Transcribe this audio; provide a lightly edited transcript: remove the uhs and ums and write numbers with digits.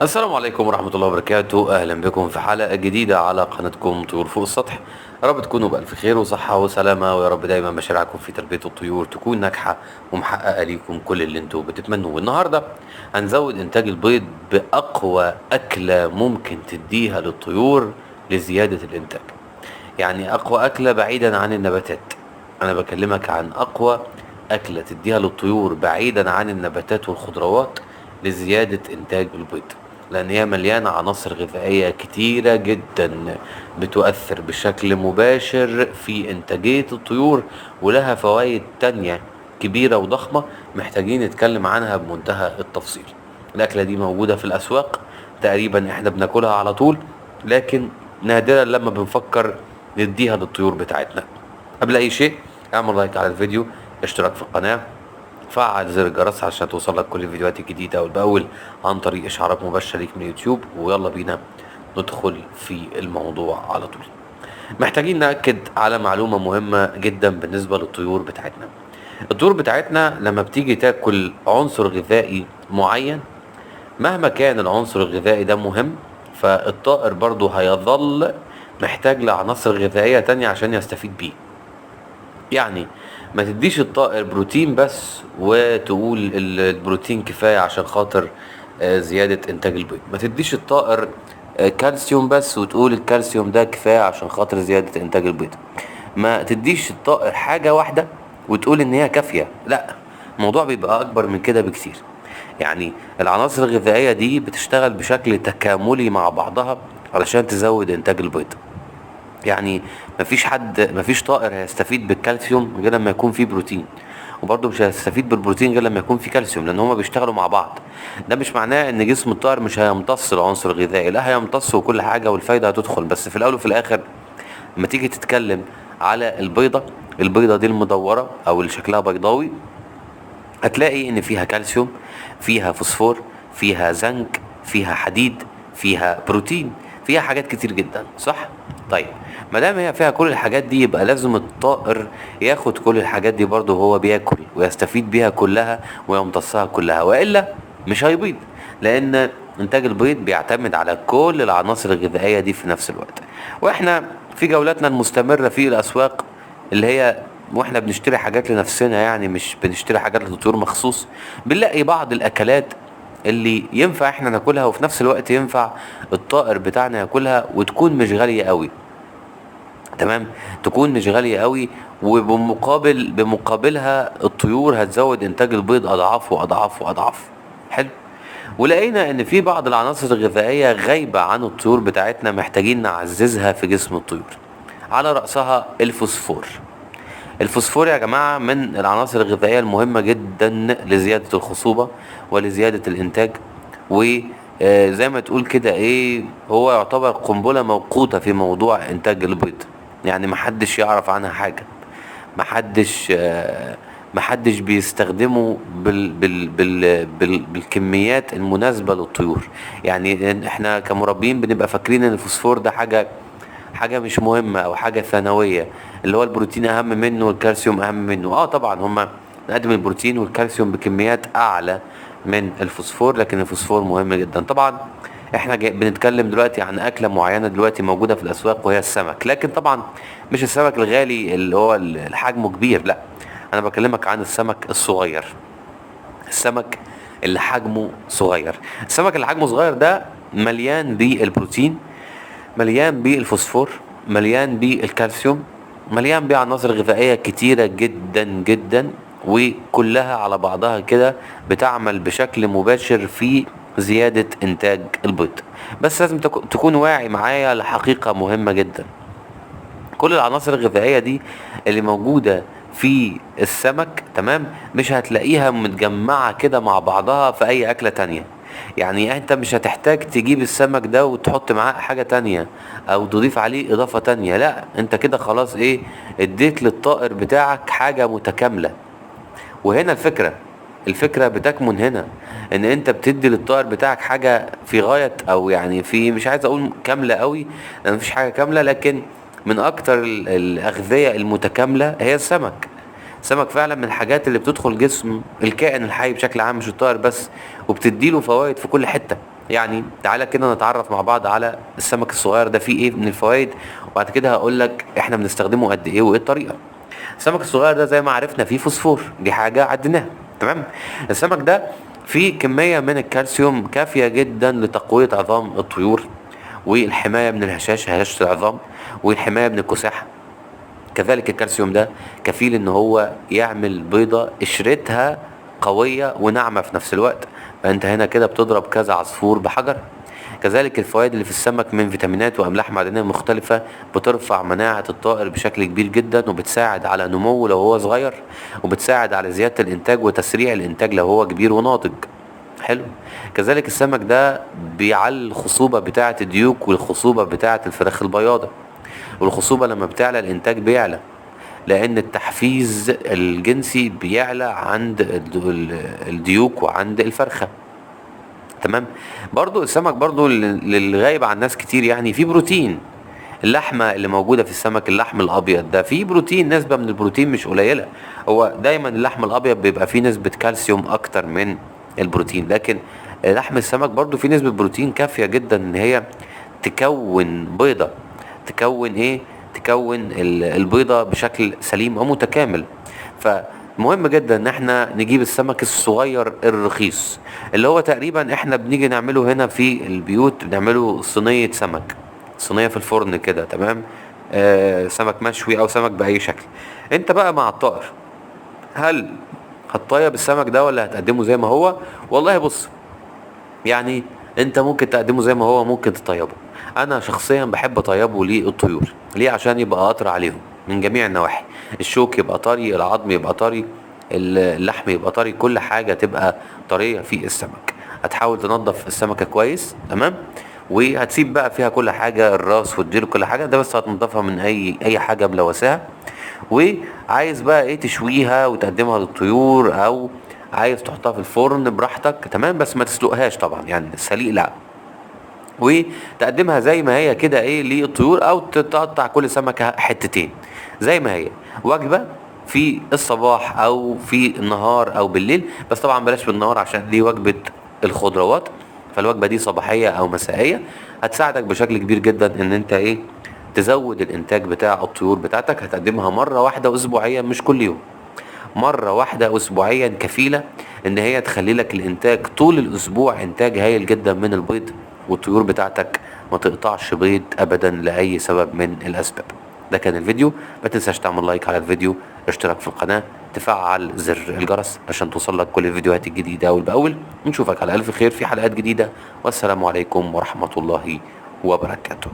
السلام عليكم ورحمة الله وبركاته. أهلا بكم في حلقة جديدة على قناتكم طيور فوق السطح. يا رب تكونوا بألف خير وصحة وسلامة، ويا رب دايما مشاريعكم في تربية الطيور تكون ناجحة ومحققة ليكم كل اللي انتوا بتتمنوه. النهاردة هنزود إنتاج البيض بأقوى أكلة ممكن تديها للطيور لزيادة الإنتاج. يعني أقوى أكلة بعيدا عن النباتات، أنا بكلمك عن أقوى أكلة تديها للطيور بعيدا عن النباتات والخضروات لزيادة إنتاج البيض، لأن هي مليانة عناصر غذائية كتيرة جدا بتؤثر بشكل مباشر في إنتاجية الطيور، ولها فوائد تانية كبيرة وضخمة محتاجين نتكلم عنها بمنتهى التفصيل. الأكلة دي موجودة في الأسواق تقريبا، احنا بناكلها على طول، لكن نادرا لما بنفكر نديها للطيور بتاعتنا. قبل أي شيء اعمل لايك على الفيديو، اشتراك في القناة، فعل زر الجرس عشان توصلك كل الفيديوهات الجديدة أول بأول عن طريق إشعارات مباشرة ليك من اليوتيوب. ويلا بينا ندخل في الموضوع على طول. محتاجين نأكد على معلومة مهمة جدا بالنسبة للطيور بتاعتنا. الطيور بتاعتنا لما بتيجي تاكل عنصر غذائي معين، مهما كان العنصر الغذائي ده مهم، فالطائر برضو هيظل محتاج لعناصر غذائية تانية عشان يستفيد بيه. يعني ما تديش الطائر بروتين بس وتقول البروتين كفاية عشان خاطر زيادة انتاج البيض. ما تديش الطائر كالسيوم بس وتقول الكالسيوم ده كفاية عشان خاطر زيادة انتاج البيض. ما تديش الطائر حاجة واحدة وتقول ان هي كافية، لا، الموضوع بيبقى اكبر من كده بكتير. يعني العناصر الغذائية دي بتشتغل بشكل تكاملي مع بعضها علشان تزود انتاج البيض. يعني مفيش طائر هيستفيد بالكالسيوم غير لما يكون فيه بروتين، وبرضه مش هيستفيد بالبروتين غير لما يكون فيه كالسيوم، لان هما بيشتغلوا مع بعض. ده مش معناه ان جسم الطائر مش هيمتص العنصر الغذائي، لا هيمتص وكل حاجة والفايدة هتدخل، بس في الاول وفي الاخر لما تيجي تتكلم على البيضة، البيضة دي المدورة او اللي شكلها بيضاوي، هتلاقي ان فيها كالسيوم، فيها فوسفور، فيها زنك، فيها حديد، فيها بروتين، فيها حاجات كتير جدا، صح؟ طيب ما دام هي فيها كل الحاجات دي، يبقى لازم الطائر ياخد كل الحاجات دي برضه وهو بياكل، ويستفيد بيها كلها ويمتصها كلها، والا مش هيبيض، لان انتاج البيض بيعتمد على كل العناصر الغذائية دي في نفس الوقت. واحنا في جولاتنا المستمرة في الاسواق اللي هي واحنا بنشتري حاجات لنفسنا، يعني مش بنشتري حاجات للطيور مخصوص، بنلاقي بعض الاكلات اللي ينفع احنا ناكلها وفي نفس الوقت ينفع الطائر بتاعنا ياكلها، وتكون مش غالية قوي. تمام، تكون مش غالية قوي، وبمقابل بمقابلها الطيور هتزود انتاج البيض اضعاف واضعاف واضعاف. حلو. ولقينا ان في بعض العناصر الغذائية غايبة عن الطيور بتاعتنا، محتاجين نعززها في جسم الطيور، على رأسها الفوسفور. الفوسفور يا جماعة من العناصر الغذائية المهمة جدا لزيادة الخصوبة ولزيادة الإنتاج، وزي ما تقول كده ايه، هو يعتبر قنبلة موقوتة في موضوع إنتاج البيض. يعني محدش يعرف عنها حاجة، محدش بيستخدمه بالكميات المناسبة للطيور. يعني احنا كمربيين بنبقى فاكرين ان الفوسفور ده حاجة مش مهمة او حاجة ثانوية، اللي هو البروتين اهم منه والكالسيوم اهم منه. طبعا هما نقدم البروتين والكالسيوم بكميات اعلى من الفوسفور، لكن الفوسفور مهم جدا. طبعا احنا بنتكلم دلوقتي عن اكلة معينة دلوقتي موجودة في الاسواق وهي السمك، لكن طبعا مش السمك الغالي اللي هو حجمه كبير، لا، انا بكلمك عن السمك الصغير، السمك اللي حجمه صغير. السمك اللي حجمه صغير ده مليان بالبروتين، مليان بالفوسفور، مليان بالكالسيوم، مليان بعناصر غذائية كتيرة جدا جدا، وكلها على بعضها كده بتعمل بشكل مباشر في زيادة إنتاج البيض. بس لازم تكون واعي معايا لحقيقة مهمة جدا. كل العناصر الغذائية دي اللي موجودة في السمك، تمام، مش هتلاقيها متجمعة كده مع بعضها في أي أكلة تانية. يعني انت مش هتحتاج تجيب السمك ده وتحط معاه حاجة تانية او تضيف عليه اضافة تانية، لا، انت كده خلاص اديت للطائر بتاعك حاجة متكاملة. وهنا الفكرة بتكمن هنا، ان انت بتدي للطائر بتاعك حاجة في غاية، او يعني في، مش عايز اقول كاملة قوي لان مفيش حاجة كاملة، لكن من اكتر الاغذية المتكاملة هي السمك. السمك فعلا من الحاجات اللي بتدخل جسم الكائن الحي بشكل عام، مش الطائر بس، وبتديله فوائد في كل حتة. يعني تعالى كده نتعرف مع بعض على السمك الصغير ده فيه ايه من الفوائد، وبعد كده هقول لك احنا بنستخدمه قد ايه وايه الطريقة. السمك الصغير ده زي ما عرفنا فيه فوسفور، دي حاجة عديناها، تمام. السمك ده فيه كمية من الكالسيوم كافيه جدا لتقويه عظام الطيور والحماية من الهشاشه، هشاشة العظام، والحماية من الكساح. كذلك الكالسيوم ده كفيل ان هو يعمل بيضة قشرتها قوية وناعمه في نفس الوقت، فانت هنا كده بتضرب كذا عصفور بحجر. كذلك الفوائد اللي في السمك من فيتامينات واملاح معدنية مختلفة بترفع مناعة الطائر بشكل كبير جدا، وبتساعد على نموه لو هو صغير، وبتساعد على زيادة الانتاج وتسريع الانتاج لو هو كبير وناضج. حلو. كذلك السمك ده بيعلي الخصوبة بتاعه الديوك والخصوبه بتاعه الفراخ البياضه، والخصوبه لما بتعلى الانتاج بيعلى، لان التحفيز الجنسي بيعلى عند الديوك وعند الفرخه، تمام. برضو السمك برضو للغايب عن ناس كتير يعني فيه بروتين. اللحمة اللي موجودة في السمك، اللحم الابيض ده فيه بروتين، نسبه من البروتين مش قليله. هو دايما اللحم الابيض بيبقى فيه نسبه كالسيوم اكتر من البروتين، لكن لحم السمك برضو فيه نسبه بروتين كافيه جدا ان هي تكون بيضة، تكون ايه؟ تكون البيضة بشكل سليم ومتكامل. فمهم جدا ان احنا نجيب السمك الصغير الرخيص اللي هو تقريبا احنا بنيجي نعمله هنا في البيوت، بنعمله صينية سمك، صينية في الفرن كده، تمام. سمك مشوي او سمك بأي شكل. انت بقى مع الطائر هل هتطيب السمك ده ولا هتقدمه زي ما هو؟ والله بص، يعني انت ممكن تقدمه زي ما هو، ممكن تطيبه. انا شخصيا بحب اطيبه للطيور. ليه؟ عشان يبقى اطرى عليهم من جميع النواحي، الشوك يبقى طري، العظم يبقى طري، اللحم يبقى طري، كل حاجة تبقى طرية في السمك. هتحاول تنظف السمكة كويس، تمام، وهتسيب بقى فيها كل حاجة، الراس والديل وكل حاجة ده، بس هتنضفها من اي حاجة ملوثاها. وعايز بقى ايه؟ تشويها وتقدمها للطيور، او عايز تحطها في الفرن براحتك، تمام، بس ما تسلقهاش طبعا، يعني السليق لا، وتقدمها زي ما هي كده ايه للطيور، او تقطع كل سمكة حتتين زي ما هي، وجبة في الصباح او في النهار او بالليل، بس طبعا بلاش بالنهار عشان دي وجبة الخضروات، فالوجبة دي صباحية او مسائية، هتساعدك بشكل كبير جدا ان انت ايه تزود الانتاج بتاع الطيور بتاعتك. هتقدمها مرة واحدة اسبوعيا، مش كل يوم، مرة واحدة اسبوعيا كفيلة ان هي تخلي لك الانتاج طول الاسبوع انتاج هايل جدا من البيض، والطيور بتاعتك ما تقطعش بيض ابدا لاي سبب من الاسباب. ده كان الفيديو، ما تنساش تعمل لايك على الفيديو، اشتراك في القناة، تفعل زر الجرس عشان توصل لك كل الفيديوهات الجديدة اول باول. نشوفك على الف خير في حلقات جديدة، والسلام عليكم ورحمة الله وبركاته.